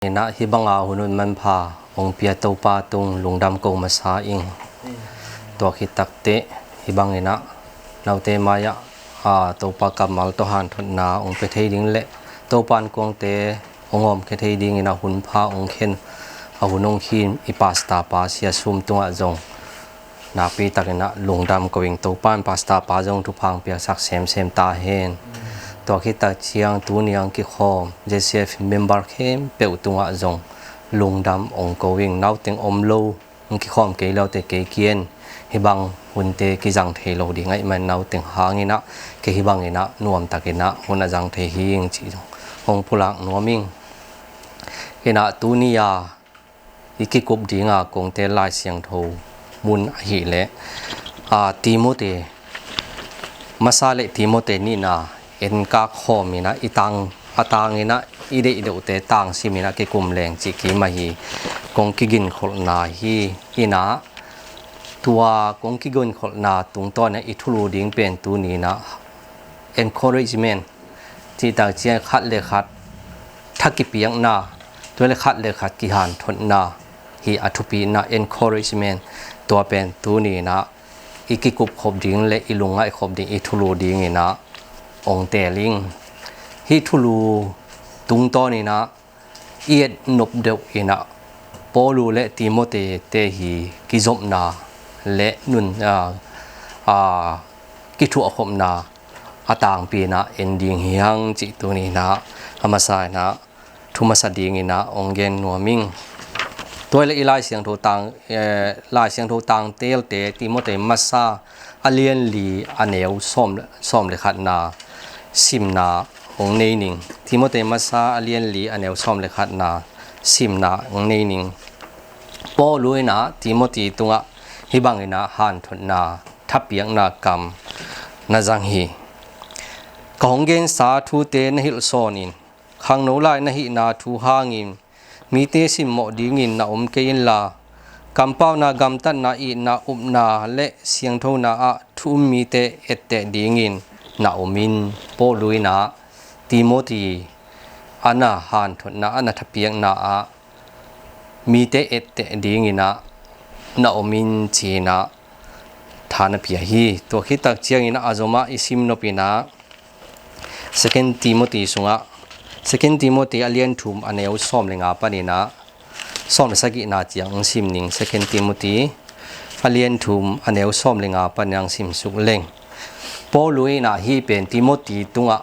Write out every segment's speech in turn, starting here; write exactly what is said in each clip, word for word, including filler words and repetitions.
Inah hih banga hun un manpha hong pia Topa tung lungdam ko masa ing. Tua khit takteh hih banginah note mai-ah Topa kammal tawh hanthotna hong pia thei ding le Topa ankuangte hong awmkhia thei dinginah hunpha hong khen, a hun hong khin i pastor pa Sia Sum tungah zong nakpi takinah lungdam ko ing. Topa in pastor pa zong thupha hong piaksak semsem ta hen. Tua khit tak ciang tuni hong kikhawm J C F member khempeuh tungah zong lungdam hong ko ing. Nauteng om lo, hong kikhawm kei lote kei kian hih bang hunte kizang thei lo ding ahih man nauteng hanginah kei hih banginah nuamtakinah hun a zang thei hi ing cih zong hong pulak nuam ing. Inah tuni-a i kikup dinga kongte Lai Siangtho mun ahileh Timoti masa le Timoti nihna enkak khawminah i tang a tanginah i deih deuhte tangsiminah kikum leng cih kim ahi. Kong kiginkholhna hi. Inah tua kong kiginkholhna tungtawninah i thulu ding pen tuninah encouragement cihtak ciang khat le khat tha kipiakna, tua le khat le khat kihanthotna hi a thupina encouragement. Tua pen tuninah i kikup khop ding le i lungngaih khop ding i thulu dinginah hong teel ing. Hih thulu tungtawninah i et nop deuh inah Paulu le Timoti te hi kizopna le nun a, a, kithuahkhopna a tangpi inah en ding hi hang cih tuninah a masa inah thu masa dinginah hong gen nuam ing. Tua le i Lai Siangtho tang, eh, Lai Siangtho tangtelte Timoti masa a lianli a neu sawm, sawm le khatna simna hong nei ning. Timoti masa a lianli a neu sawm le khatna simna hong nei ning. Paulu inah Timoti tungah hih banginah hanthotna thapiakna kam na zang hi. Ka hong gensa thute na hilh sawnin khangno lai na hihna thu hangin mite simmawh dingin na om kei inla, kampauna, gamtatna, itna, upna le siangthona ah thu um mite etteh dingin na om in. Paulu inah Timoti a na hanthotna, a na thapiakna ah mite etteh dinginah na om in cinah tha na pia hi. Tua khit tak cianginah a zomah i sim nop inah Second Timoti sungah, Second Timoti a lian thum a neu sawm le nga paninah sawm le sagihna ciang hong sim ning. Second Timoti a lian thum a neu sawm le nga paninah hong simsuk leng. Paulu inah hih pen Timoti tungah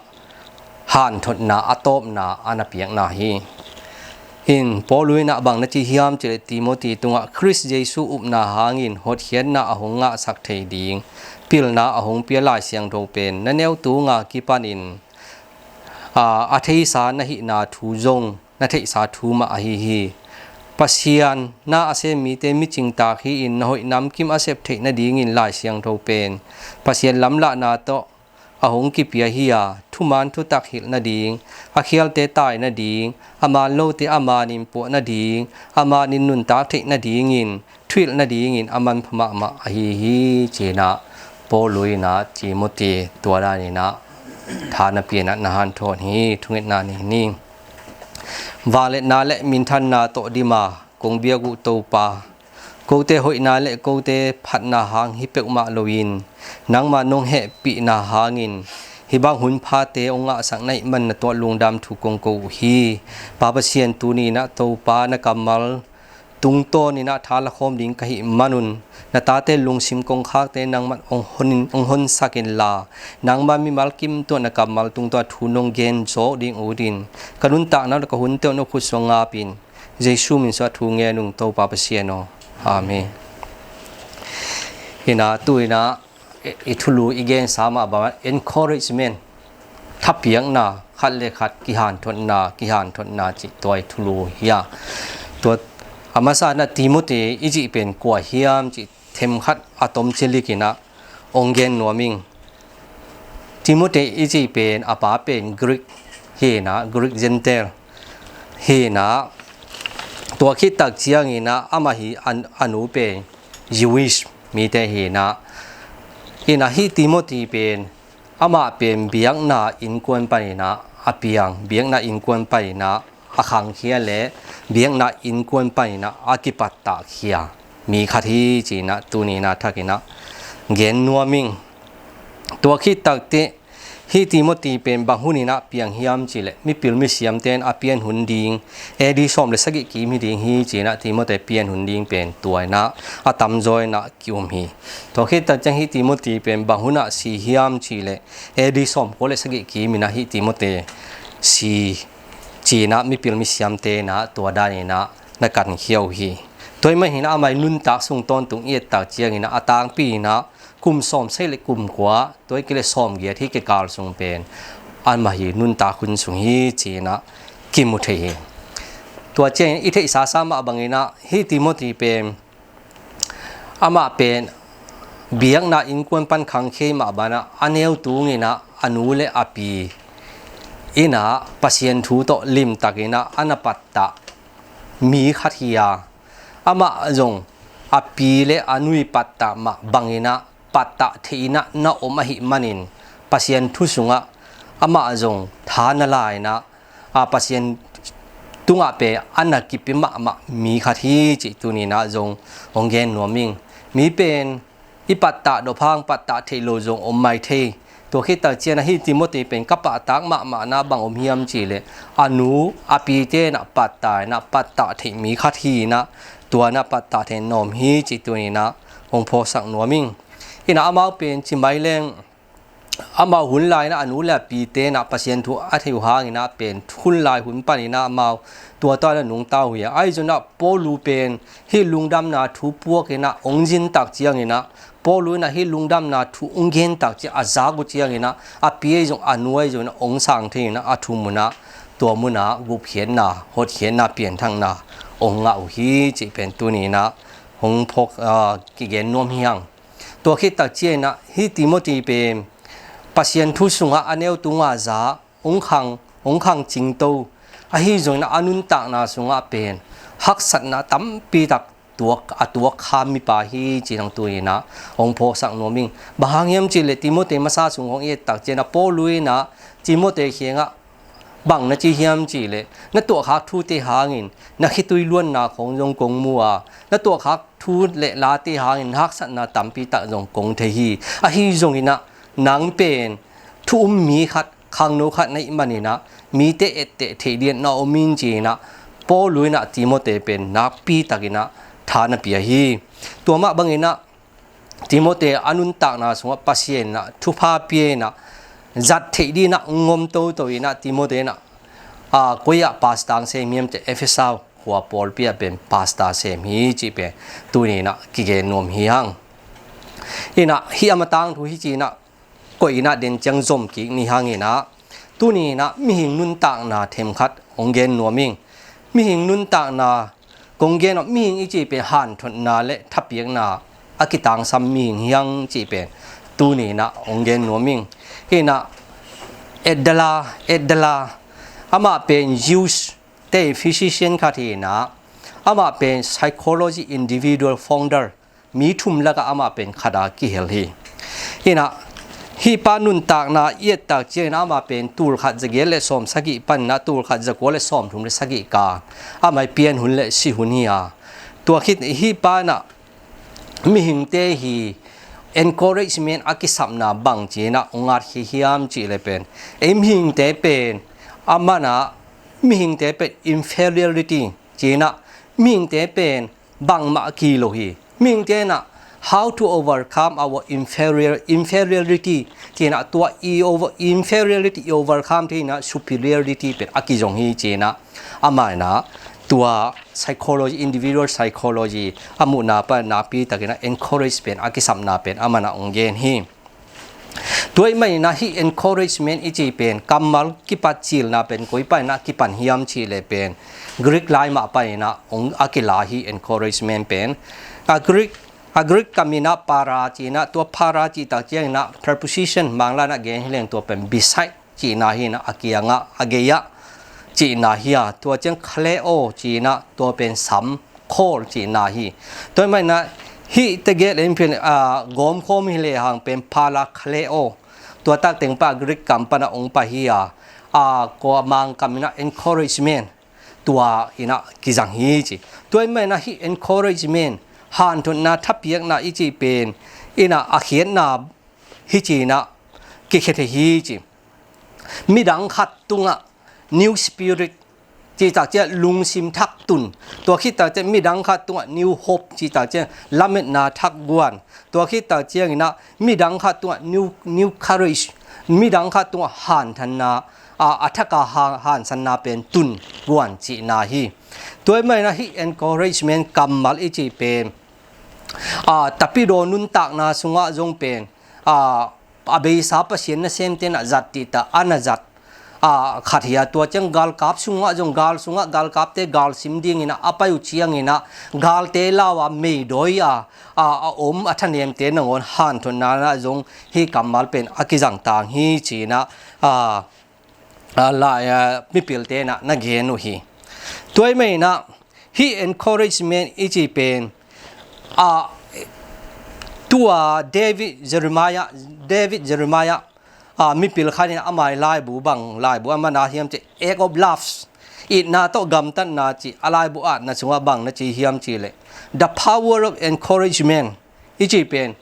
hanthotna a tawpna a na piakna hi. In Paulu inah bang na ci hiam cih leh Timoti tungah Khrist Jesu upna hangin hotkhiatna a hong ngahsak thei ding pilna a hong pia Lai Siangtho pen na neu tunga kipanin a, a theisa na hihna thu zong na theihsa thu mah ahi hi. Pasian na a sem mite micingtak hi-in na hoih namkim a sep theih nadingin Lai Siangtho pen Pasian lamlahna tawh a hong kipia hi-a, thuman thutak hilh nading, a khialte tai nading, a man lote a manin puah nading, a manin nuntak theih nadingin thuhilh nadingin a manpha mahmah ahi hi cinah Paulu inah Timoti tua daninah tha na pianah na hanthawn hi. Thungetna nei ning. Vangliatna le minthanna tawh dima kong biak uh Topa, kote hoihna le kote phatna hang hi peuhmah loin nangma nong hehpihna hangin hih bang hun phate hong ngahsak na hih man na tuah lungdam thu kong ko uh hi. Pa Pasian, tuninah Topa na kammal tungtawninah tha lakhawm ding ka hih manun na tate lungsim kongkhakte nangman hong hon, hong honsak inla, nangma mimal kim tungah na kammal tungtawn thu nong gen zawk ding utin ka nuntakna uh ka hunte uh na khut sungah ngapin Jesu min suah thu ngen ung Topa Pasian aw. Amen. Inah tu inah i thulu i gensa mah bangah encouragement, thapiakna, khat le khat kihanthotna, kihanthotna cih tua i thulu hi-a. Tua a masa inah Timoti i cih pen kua hiam cih themkhat a tom cilik inah hong gen nuam ing. Timoti i cih pen a pa pen Greek hi inah, Greek Gentile hi inah, tua khit tak cianginah amah hi a, a nu pen Jewish mite hi inah. Inah hih Timoti pen amah pen biakna innkuan paninah a piang, biakna innkuan paninah a khangkhia le biakna innkuan paninah a kipattahkhia mi khat hi, ci-inah tuni-inah thakinah gen nuam ing. Tua khit takteh hih Timothy pen bang huninah piang hiam cihleh mipil misiamte in a pian hun ding A D sawm le sagih kim hi ding hi, ci-inah Timothy pian hun ding pen tua inah a tamzaw inah ki-um hi. Tua khit tak ciang hih Timothy pen bang hunah si hiam cihleh A D sawmkua le sagih kiminah hih Timothy si, ci-inah mipil misiamte inah tua daninah na kankhia uh hi. Tua ahih maninah amah i nuntak sung tawntung i et tak cianginah a tangpi inah kum sawmsagih le kum kua, tua ahih kei le sawmgiat hih kikal sung pen amah i nuntak hun sung hi, ci-inah kimu thei hi. Tua ciangin i theihsa sa mah banginah hih Timothy pen amah pen biakna innkuan pan khangkhia mah banah a neu tunginah a nu le a pi inah Pasian thu tawh limtakinah a na pattah mi khat hi-a, amah zong a pi le a nu i pattah mah banginah pattah theihinah na om ahih manin Pasian thu sungah amah zong tha na la inah a Pasian tungah pen a na kipia mahmah mi khat hi, cih tuninah zong hong gen nuam ing. Mi pen i pattah dop hang pattah theih lo zong om mai thei. Tua khit tak cianah hih Timothy pen ka pahtak mahmahna bang om hiam cihleh a nu a pite inah pattah inah pattah theih mi khat hi inah tua inah pattah theih na om hi, cih tuninah hong phawksak nuam ing. Inah amau pen ci mai leng amau hun lai inah a nu le a pite inah Pasian thu a theih uh hanginah pen hun lai hun paninah amau tua tawh inah nungta uh hi-a. Ahi zongah Paulu pen hih lungdamna thu puakinah hong zin tak cianginah Paulu inah hih lungdamna thu hong gen tak ciang a zak uh cianginah a pi ahi zong a nu ahi zonginah hong sang thei inah a thu munah tua munah gupkhiatna, hotkhiatna, pianthakna hong ngah uh hi, cih pen tuninah hong phawk, aa, kigen nuam hi hang. Tua khit tak cianginah hih Timothy pen Pasian thu sungah a neu tunga za hong khang, hong khang cingto ahi zongin a nuntakna sungah pen haksatna tampi tak tuak, a tuak kha mipa hi, ci-in hong tuninah hong phawksak nuam ing. Bang hang hiam cihleh Timothy masa sung hong i et tak cianginah Paulu inah Timothy kiangah bang na ci hiam cihleh na tuahkhak thute hangin na khitui luanna khong zong kong mu a, na tuahkhak thu le late hangin na haksatna tampi tak zong kong thei hi. Ahi zonginah nang pen thu um mi khat, khangno khat na hih maninah mite etteh theih dingin na om in, ci-inah Paulu inah Timothy pen nakpi takinah tha na pia hi. Tua mah banginah Timothy a nuntakna sungah Pasian inah thupha pia inah zat theih dinah ngom toto inah Timothy inah, aa, koi-ah pastor sem hiam cihleh Efesa khua pawlpi ah pen pastor sem hi, cih pen tuninah kigen nuam hi hang. Inah hih a matang thu hi, ci-inah koih inah den ciang zom kik ni hanginah tuninah mihing nuntakna themkhat hong gen nuam ing. Mihing nuntakna kong gen uh, mihing i cih pen hanthotna le thapiakna a kitangsam mihing hi hang, cih pen tuninah hong gen nuam ing. Hinah Adler, Adler, amah pen Jews te physician khat hinah amah pen psychology individual founder, mi thum lakah amah pen khat a kihel hi. Hinah hih pa nuntakna i et tak cianginah amah pen tul khat za giat le sawm sagih paninah tul khat za kua le sawm thum le sagih ka amah i pian hun le si hun hi a, tua khit hih pa inah mihingte hi encouragement a kisapna bang ci-inah hong ngat hi hiam cihleh pen ei mihingte pen a manah mihingte pen inferiority ci-inah mihingte pen bangmah a ki lo hi. Mihingte inah how to overcome our inferior, inferiority ci-inah tua i over, inferiority i overcome thei inah superiority pen a kizong hi ci-inah amah inah tua psychology, individual psychology a muhna pan nakpi takinah encourage pen a kisapna pen amah inah hong gen hi. Tua ahih maninah hih encouragement i cih pen kammal kipatcilna pen koi paninah kipan hiam cihleh pen Greek lai mah paninah hong a kila hi. Encouragement pen a Greek, a Greek kaminah para ci-inah, tua para cih tak cianginah preposition, Mangkam ah gen hileng tua pen beside cihna hinah, a kiangah, a gei-ah cihna hi a, tua ciang kaleo ci-inah tua pen sam, khawl cihna hi. Tua ahih maninah hih tegel in pen, aa, gawmkhawm hi lehang pen para kaleo, tua tak teng pan Greek kam panah hong pai hi a, aa, kua Mangkam inah encouragement, tua in ah kizang hi ci. Tua ahih manin ah hih encouragement, hanthotna, thapiakna i cih pen in ah a khiatna hi ci in ah kikhia thei hi ci. Midang khat tungah new spirit cih tak ciang lungsim thak tun. Tua khit tak ciang midang khat tungah new hope cih tak ciang lametna thak guan. Tua khit tak ciangin ah midang khat tungah new, new courage, midang khat tungah hanthanna, a, a thak a ha-, hansanna pen tun guan cihna hi. Tua ahih manin ah hih encouragement kammal i cih pen, a, tapidaw nuntakna sungah zong pen, a, a beisa Pasian nasemte in ah zat cih tak a na zat, a, khat hi a, tua ciang galkap sungah zong, gal sungah galkapte galsim dingin ah a pai uh ciangin ah galte lau a meidawi a, a, a om a thanemte nangawn hanthotna in ah zong hih kammal pen a kizang tang hi ci in ah, a, a, lai, a, mipilte in ah na gen uh hi. Tua ahih manin ah hih encouragement i cih pen, a, tua David Jeremiah, David Jeremiah, a, mipil khat in ah ama laibu, bang laibu a man a hiam cih leh Act of Love, itna tawh gamtatna cih a laibu atna sungah bang na ci hiam cih leh, the power of encouragement i cih pen,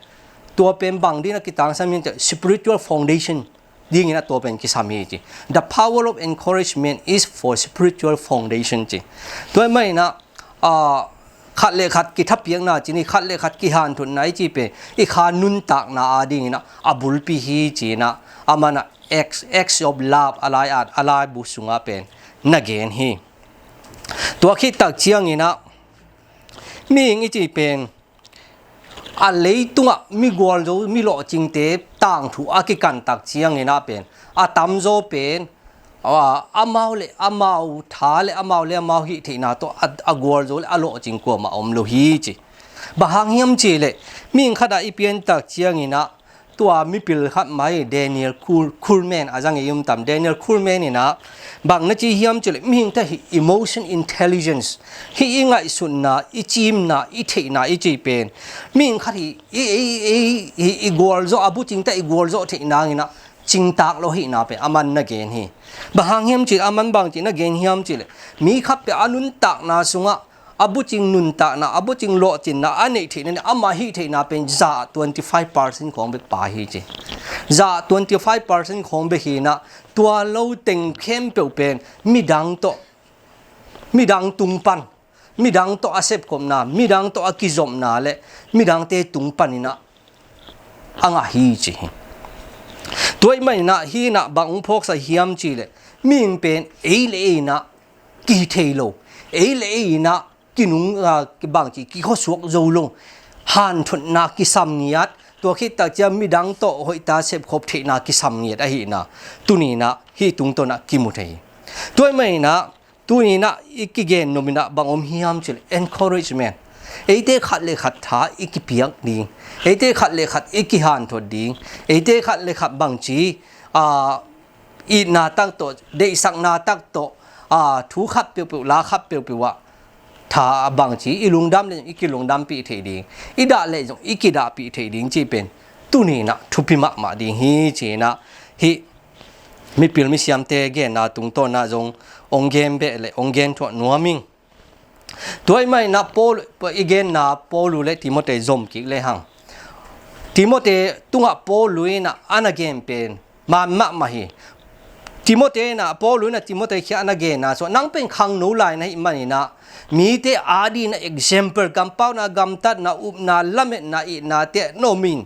tua pen bang dingin ah kitangsam hiam cih leh spiritual foundation dingin ah tua pen kisam hi ci. The power of encouragement is for spiritual foundation ci. Tua ahih manin ah, a, khat le khat kithapiakna ci ni, khat le khat kihanthotna i cih pen i kha nuntakna a dingin ah a bulpi hi ci in ah a man ah Acts, Acts of Love a lai at, a laibu sungah pen na gen hi. Tua khit tak ciangin ah mihing i cih pen a leitungah mi gualzo, mi lawhcingte tangthu a kikan tak ciangin ah pen a tamzaw pen, a, amau le amau tha le amau le amau hih theihna tawh a, a gualzo le a lawhcing kuamah om lo hi ci. Bang hang hiam cih leh mihing khat ah i pian tak ciangin ah tua mipil khat mai Daniel Kuhl-, Kuhlman a zang i um tam. Daniel Kuhlman in ah bang na ci hiam cih leh mihingte hih emotion intelligence, hih i ngaihsutna, i cimna, i theihna i cih pen mihing khat hih i, i, i, i, i gualzawh, a bucingte i gualzawh theih nangin ah cingtak lo ahihna pen a man na gen hi. Bang hang hiam cih leh a man bang ci na gen hiam cih leh mi khat pen a nuntakna sungah a bucing nuntakna, a bucing lawhcinna a neih theihna, ama hih theihna pen zah twenty five percent khawng bek pha hi ci. Zah twenty five percent khawng bek hi in ah tua lo teng khempeuh pen midang tawh, midang tung pan, midang tawh a sepkhopna, midang tawh a kizopna le midangte tung panin ah a ngah hi ci hi. Tua ahih manin ah hih in ah bang hong phawksak hiam cih leh mihing pen ei le ei in ah kihih thei lo, ei le ei in ah kinung, a, bangci kikhuasuak zo lo, hanthotna kisam ngiat, tua khit tak ciang midang tawh hoihtak sepkhop theihna kisam ngiat ahihna tuni in ah hih tungtawn ah kimu thei hi. Tua ahih manin ah tuni in ah i kigen nop in ah bang om hiam cih leh encouragement. Eite khat le khat tha i kipiak ding, eite khat le khat i kihanthot ding, eite khat le khat bangci, a, itna tak tawh, deihsakna tak tawh, a, thu khat peuhpeuh, la khat peuhpeuh ah tha bangci i lungdam leh zong i kilungdampih theih ding, i dah leh zong i kidahpih theih ding cih pen tuni in ah thupi mahmah ding hi ci in ah hih mipil misiamte genna tungtawn ah zong hong gen beh le hong gen thuah nuam ing. Tua ahih manin ah Paul, i genna Paul uh le Timothy zom kik le hang. Timothy tungah Paul uh in ah a na gen pen man mahmah hi. Timothy in ah, Paul uh in ah Timothy kiang a na genna sungah nang pen khangno lai na hih manin ah mite adingin ah example, kampauna, gamtatna, upna, lametna, itnate na om in,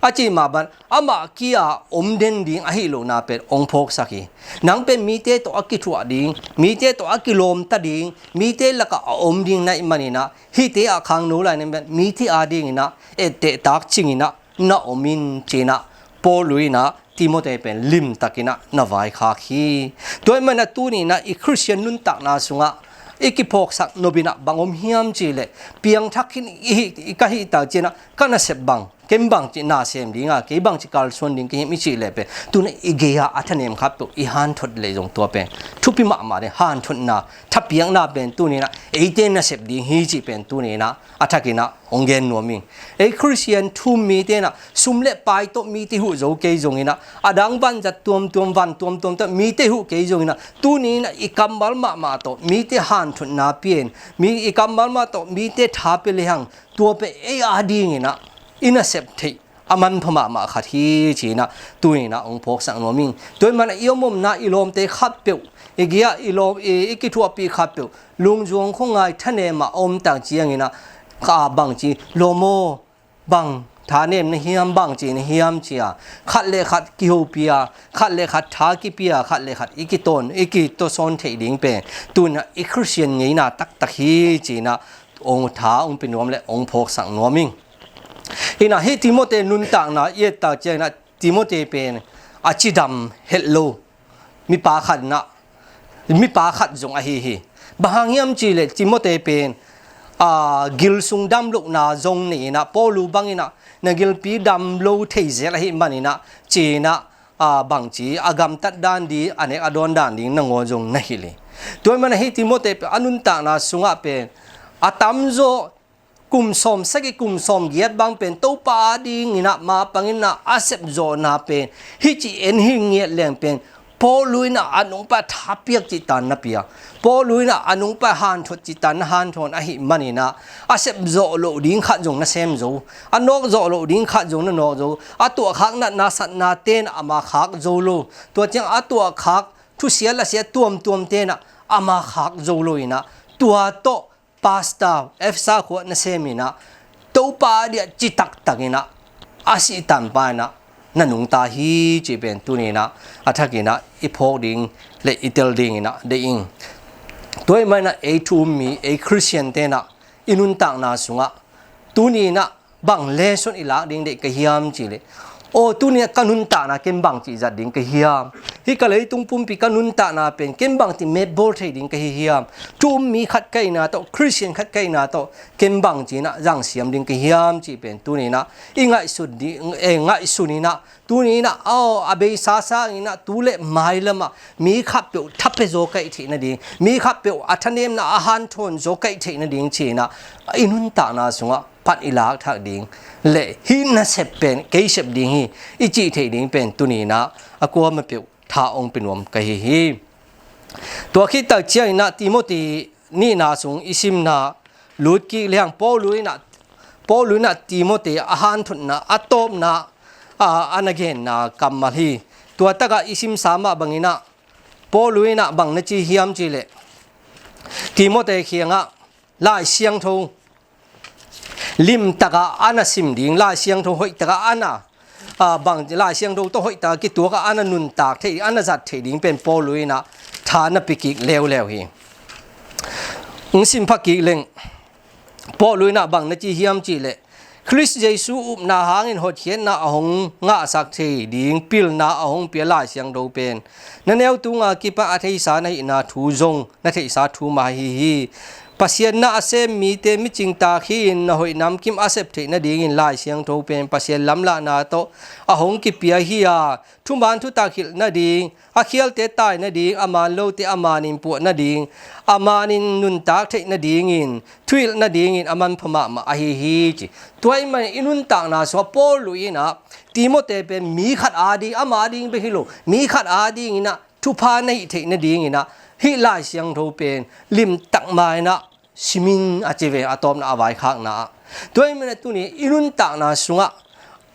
a cih mah bang amah kia om den ding ahih lohna pen hong phawksak hi. Nang pen mite tawh a kithuah ding, mite tawh a kilawmta ding, mite lakah a om ding na hih manin ah hihte ah khangno lai na hih manin mite adingin ah etteh tak cingin ah na om in ci in ah Paul uh in ah Timothy pen limtakin ah na vaikhak hi. Tua ahih manin ah tuni in ah i Khristian nuntakna sungah i kiphawksak nop in ah bang om hiam cih leh piangthak khin i hih, i ka hih tak ciangin ah ka nasep bang ken bangci na sem ding a, kei bangci kalsuan ding ka hiam i cih leh pen, tu-in ah i gei-ah a thanem khat peuh i hanthot leh zong tua pen thupi mahmah ding. Hanthotna, thapiakna pen tu-in ah eite nasep ding hi cih pen tu-in ah a thakin ah hong gen nuam ing. Ei Khristian thu-um mite in ah sum le pai tawh mite huh zo kei zongin ah, a dang vanzat tuamtuam, van tuamtuam tawh mite huh kei zongin ah, tu-in ah i kammal mahmah tawh mite hanthotna pia-in, mi, i kammal mahmah tawh mite tha pia lehang, tua pen ei adingin ah i nasep theih a manpha mahmah khat hi ci-in ah tu-in ah hong phawksak nuam ing. Tua ahih manin ah i om omna, i lawmte khatpeuh, i gei-ah i lawm, i, i kithuahpih khatpeuh, lungzuang khuangai thanem a om tak ciangin ah, ka bangci, lawm aw, bang thanem na hiam, bangci na hiam ci-a, khat le khat kihopih a, khat le khat tha kipia, khat le khat i kitawn, i kitawsawn theih ding pen tu-in ah i Khristian ngeina taktak hi ci-in ah hong tha hong pia nuam le hong phawksak nuam ing. Hi-in ah hih Timothy nuntakna i et tak ciangin ah Timothy pen a cidam het lo mipa khat in ah, mipa khat zong ahi hi. Bang hang hiam cih leh Timothy pen, a, gilsung damlohna zong nei-in ah, Paulu bangin ah na gilpi dam lo thei zel ahih manin ah ci-in ah, a, bangci, a gamtat dan ding, a nek a dawn dan ding nangawn zong na hilh hi. Tua ahih manin ah hih Timothy pen a nuntakna sungah pen a tamzaw kum sawmsagih, kum sawmgiat bang pen Topa adingin ah mapangin ah a sepzawhna pen, hih ci en hi ngiat leng pen, Paulu in ah a nungpa thapiak cih tan na pia, Paulu in ah a nungpa hanthot cih tan na hanthawn ahih manin ah, a sepzawh loh ding khat zong na sem zo, a nawkzawh loh ding khat zong na nawk zo, a tuahkhak natna satnate in ah ama khak zo lo. Tua ciang a tuahkhak thusia lasia tuamtuamte in ah ama khak zo lo-in ah, tua tawh pastor, Efesa khua nasem in ah, Topa adingin ah ci taktakin ah a sih tanpa in ah na nungta hi cih pen tuni-in ah a thakin ah i phawk ding le i tel dingin ah deih ing. Tua ahih manin ah ei thu-um mi, ei Khristiante in ah i nuntakna sungah tuni-in ah bang lesson i lak ding deih ka hiam cih leh, aw, tuni-in ah ka nuntakna ken bangci zat ding ka hiam? Hih ka leitung pumpi ka nuntakna pen ken bangci metbawl thei ding ka hi hiam? Thu-um mi khat ka hihna tawh, Khristian khat ka hihna tawh ken bangci-in ah zangsiam ding ka hiam cih pen tuni-in ah i ngaihsun ding, eh, ngaihsun in ah, tuni-in ah, aw, a beisa sangin ah tu le mailam ah mi khatpeuh thapia zaw ka hih theih nading, mi khatpeuh a thanemna a hanthawn zaw ka hih theih nading ci-in ah i nuntakna sungah pan i lak thak ding le hih na sep pen kei sep ding hi i cih theih ding pen tuni-in ah a kuamah peuh tha hong pia nuam ka hi hi. Tua khit tak ciangin ah Timothy nihna sung i simna lut kik lehang Paulu in ah, Paulu in ah Timothy a hanthotna a tawpna, a, a na genna kammal hi. Tua takah i simsa mah bangin ah Paulu in ah bang na ci hiam cih leh, Timothy kiangah Lai Siangtho limtakah a na sim ding, Lai Siangtho hoihtakah a na, a, bang, Lai Siangtho tawh hoihtakah kituakah a na nuntak theih, a na zat theih ding pen Paulu in ah tha na pia kik leuleu hi. Hong sim pha kik leng, Paulu in ah bang na ci hiam cih leh, Khrist Jesu upna hangin hotkhiatna a hong ngahsak thei ding pilna a hong pia Lai Siangtho pen na neu tunga kipan a theisa na hihna thu zong na theihsa thu mah ahi hi. Pasian na a sem mite micingtak hi-in na hoih namkim a sep theih nadingin Lai Siangtho pen Pasian lamlahna tawh a hong kipia hi a, thuman thutak hilh nading, a khialte tai nading, a manlote a manin puah nading, a manin nuntak theih nadingin, thuhilh nadingin a manpha mahmah ahi hi ci. Tua ahih manin i nuntakna sungah Paulu in ah Timothy pen mi khat ading, ama ading bek hi lo, mi khat adingin ah thupha na hih theih nadingin ah hih Lai Siangtho pen limtak ma-in ah sim in a ci ve, a tawpna a vaikhakna ah. Tua ahih manin ah tuni i nuntakna sungah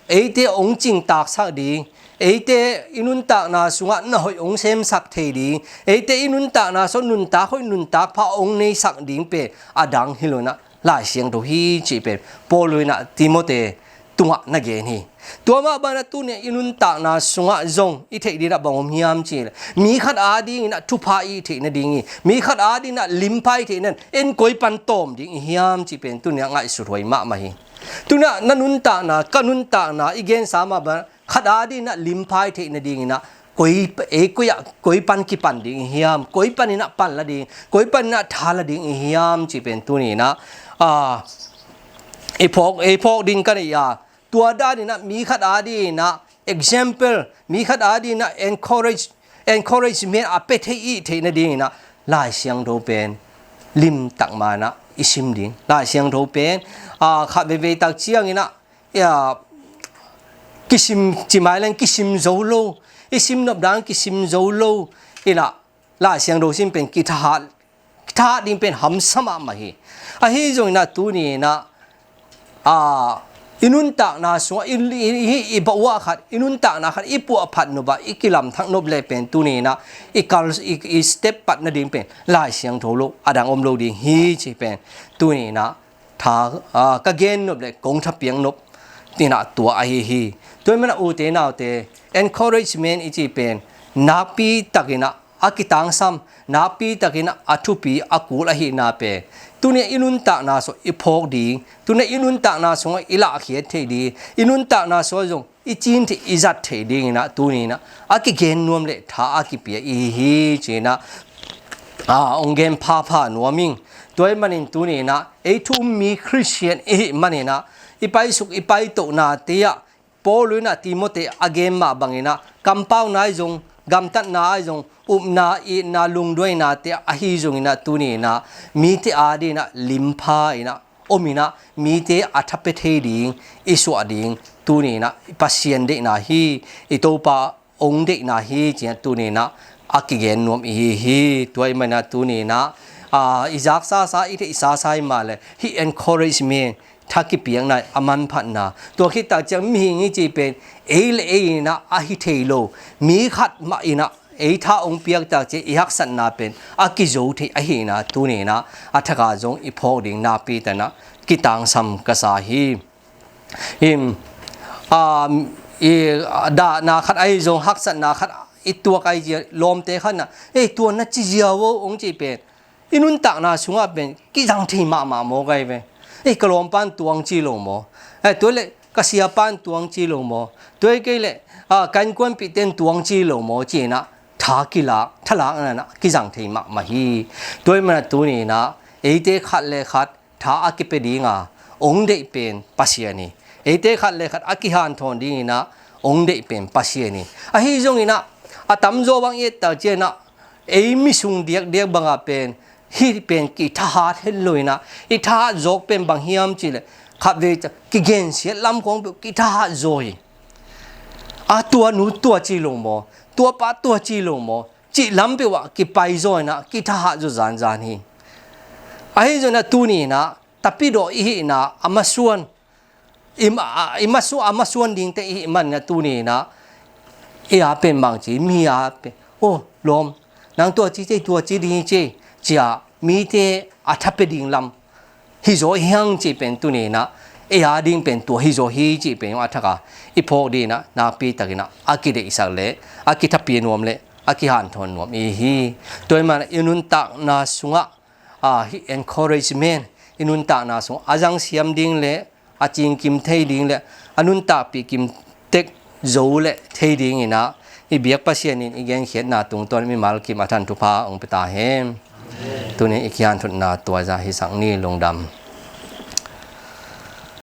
eite hong cingtaksak ding, eite i nuntakna sungah na hoih hong semsak thei ding, eite i nuntakna sungah nuntak hoih nuntak pha hong neisak ding pen a dang hi lo-in ah Lai Siangtho hi cih pen Paulu in ah Timothy tungah na gen hi. Tua mah bangin ah tuni i nuntakna sungah zong i theih dingin ah bang om hiam cih leh, mi khat adingin ah thupha i theih nading hi, mi khat adingin ah limpha i theih nading, en koi pan tawm ding i hiam cih pen tuni ah ngaihsut huai mahmah hi. Tuni ah na nuntakna, ka nuntakna i gensa mah bangin ah khat adingin ah limpha i theih nadingin ah koi, ei koi ah, koi pan kipan ding i hiam, koi panin ah pan la ding, koi panin ah tha la ding i hiam cih pen tuni-in ah, a, i phawk, i phawk ding ka neih a, Tua danin ah mi khat adingin ah example, mi khat adingin ah encourage, encouragement a pia thei i theih nadingin ah Lai Siangtho pen limtak man ah i sim ding. Lai Siangtho pen, ah, khat veivei tak ciangin ah, ah, kisim, ci mai leng kisim zo lo, i sim nop dan kisim zo lo in ah Lai Siangtho sim pen kithahat, kithahat ding pen hamsa mahmah hi. Ahi zongin ah tuni in ah, ah, i nuntakna sungah i, i, i, i bawh uh ah khat, i nuntakna khat i puahphat nop ah, i kilamthak nop leh pen tuni in ah i kal, i, i step pat nading pen Lai Siangtho lo a dang om lo ding hi cih pen tuni in ah tha, ah, ka gen nop leh kong thapiak nop in ah tua ahi hi. Tua ahih man ah ute naute, encouragement i cih pen nakpi takin ah a kitangsam, nakpi takin ah a thupi a kul ahihna pen tuni ah i nuntakna sungah i phawk ding, tuni ah i nuntakna sungah i lahkhiat theih ding, i nuntakna sungah zong i cin theih, i zat theih dingin ah tuni in ah a kigen nuam leh tha a kipia i hi hi ci-in ah, ah, hong gen phapha nuam ing. Tua ahih manin tuni in ah ei thu um mi Khristian i hih manin ah i paisuk i paitohnate ah Paul in ah Timote a gen mah bangin ah kampauna ahi zong, gamtatna ahi zong, upna, itna, lungduainate ahi zongin ah tuni in ah mite adingin ah limpha in ah om in ah mite a thapia thei ding i suah ding tuni in ah Pasian deihna hi, i Topa hong deihna hi ci-in ah tuni in ah a kigen nuam i hi hi. Tua ahih man ah tuni in ah, ah, i zak sasa, i theih sasa i hih mah leh hih encouragement, tha kipiakna, a manphatna, tua khit tak ciang mihing i cih pen ei le ei in ah a hi thei lo, mi khat mah in ah ei tha hong piak tak ciang i haksatna pen a kizo thei ahihna tuni in ah a thak ah zong i phawk ding nakpi takin ah kitangsam ka sa hi. Im, ah, i, dahna khat ahi zong, haksatna khat i tuak ahi zia, lawmte khat in ah, "Ei, tua na ci zia vo," hong cih pen i nuntakna sungah pen kizang thei mahmah maw, ka hi ve. "Ei, ka lawmpa in tua hong ci lo maw? Eh, tua leh ka siapa in tua hong ci lo maw? Tua hi kei leh, ah, ka innkuanpihte in tua hong ci lo maw?" ci-in ah tha kilak, thalakna in ah kizang thei mahmah hi. Tua ahih man ah tuni in ah eite khat le khat tha a kipia dinga hong deih pen Pasian hi. Eite khat le khat a kihanthawn dingin ah hong deih pen Pasian hi. Ahi zongin ah a tamzaw bang i et tak ciang ah ei misung diakdiak bangah pen hih pen kithahat het lo in ah, i thahat zawk pen bang hiam cih leh khatvei ciang kigensiat lam khawng peuh kithahat zaw hi. "A, tua nu tua ci lo maw? Tua pa tua ci lo maw?" cih lam peuh ah kipai zaw in ah kithahat zaw zanzan hi. Ahi zongin ah tuni in ah tapidawh i hihna, a masuan, i ma-, a, i masu-, a masuan dingte i hih man in ah tuni in ah ei a pen bang ci, mi a pen, "Oh, lawm, nang tua ci ci, tua ci ding hi ci," ci-a mite a thapia ding lam hi zaw hi hang cih pen tuni in ah ei a ding pen tua hi zaw hi cih pen a thak ah i phawk dingin ah nakpi takin ah a kideihsak leh a kithapiak nuam leh a kihanthawn nuam i hi. Tua ahih man ah i nuntakna sungah, ah, hih encouragement i nuntakna sungah a zangsiam ding leh a cingkim thei ding leh a nuntakpih kim tek zo leh thei dingin ah i biak Pasian in i genkhiatna tungtawn mimal kim a than thupha hong pia ta hen. Tuni in i kihanthawnna tua zah hisak ni. Lungdam.